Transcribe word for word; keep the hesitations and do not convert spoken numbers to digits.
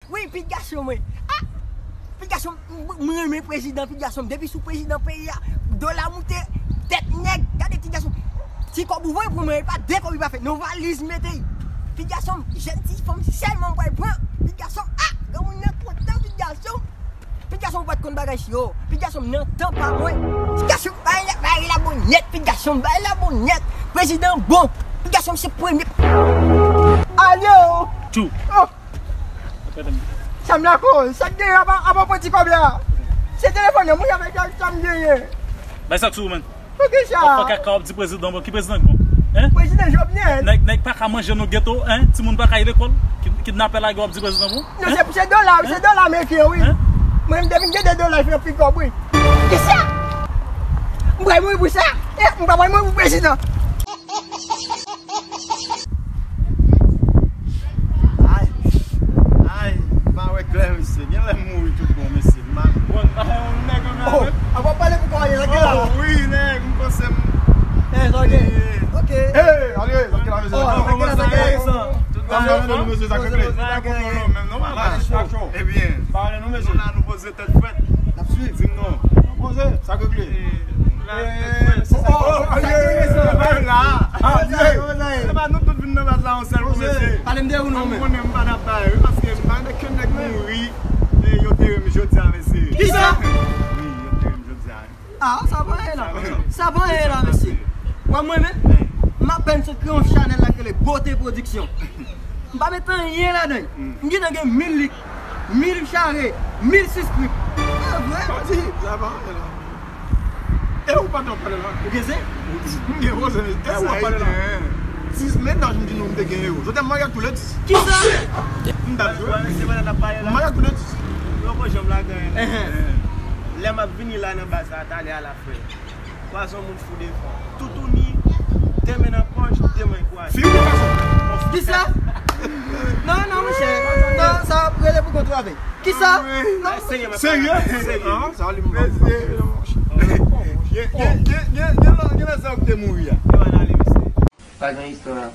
Wi, pitit gason mwen. Ah! Pitit gason m, m renmen prezidan, pitit gason m. Depi sou prezidan peyi a, dola moute, tèt nèg. Gade pitit gason m. Ti kòb ou voye pou mwen, e pa de kòb li pa fè. Nan valiz mete. Pitit gason m, jèn ti fanm sèlman m pral pran. Pitit gason m, ah! Granmoun nan kontan, pitit gason m. Pitit gason m, ou pa t konn bagay si yo. Pitit gason m, nan tan pa mwen. Pitit gason m, bay la, bay la bonnèt, pitit gason m, bay la bonnèt. Prezidan bon. Pitit gason m, se premye. Alyo! Tchou. Oh! Sa m la koz, sa k genyen apa, apa pran ti kòb la? Se telefòn nan, mwen avèk sa m genyen. Bay sa k sou ou, man. Poukisa? Ou fè kaka, w ap di prezidan bon. Ki prezidan k bon? Hein? Prezidan Jovenel. Nèg, nèg pa ka manje nan geto, hein? Timoun pa ka al lekòl. Kid-, kidnapè lage, w ap di prezidan bon? Non, se, se dola, se dola ameriken, wi. Hein? Mwen, depi m gen de dola, fè anpil kòb, wi. Kisa? M pral mouri pou sa? Eh, m pa pral mouri pou prezidan. Ay, ay, m pa wè klè, mesye. Gen lè m mouri tout bon, mesye. M a pran, m pa yon nèg anmè. Oh, avè w pale pou kòmandan la, gen la. Oh, wi, nèg, m panse m. Eh, sa gen. Eh. Ok. Eh, ale, sa gen la, mesye. Oh, sa gen la, sa gen la. Tout bagay, non? Mesye, sa gen. Sa gen. Ebyen, pale nou, mesye. Nou la, nou poze tèt frèt. N ap swiv. Di m non. N ap poze, sa regle. Eh, se sa. Oh, oh, oh, sa regle, sa. Bay la. Ah, se pa nou tout vin nan baz la yon sèl kou, mesye. Pale m de ou non, men. Ou konnen m pa t ap bay, wi, paske m pa nèk ke nèg mouri. E yo te rem jodi a, mesye. Kisa? Wi, yo te rem jodi a. Ah, sa pa anyen la. Sa pa anyen la, mesye. Wè mwen menm, m apèn sot kreye yon chanèl la ki rele Beauté Production. M pa met anyen ladan l. M gentan gen mil lik, mil chare, mil siskrip. E vre? Sa pa anyen la. E ou pa t ap pale la? Ou gen zen? M gen gwo zen, e ou ap pale la? Dis mennaj m di nou m te gen yo. Jodi a m marye ak tou le dis. Kisa? M t ap jwe. M marye ak tou le dis. Yo ko janm la gen. Lè m ap vini la nan baz la, talè a la frè. Pwazon moun fou devan. Toutouni, de men nan pòch, de men kwaze. Fi ou gason? Kisa? Non, non, monchè. Non, sa ap rele pou kont ou avè. Kisa? Non. Serye? Serye? Ah, sa li m pa. Gen, gen, gen, gen, gen, gen lè sa ou te mouri a. Pa gen istwa.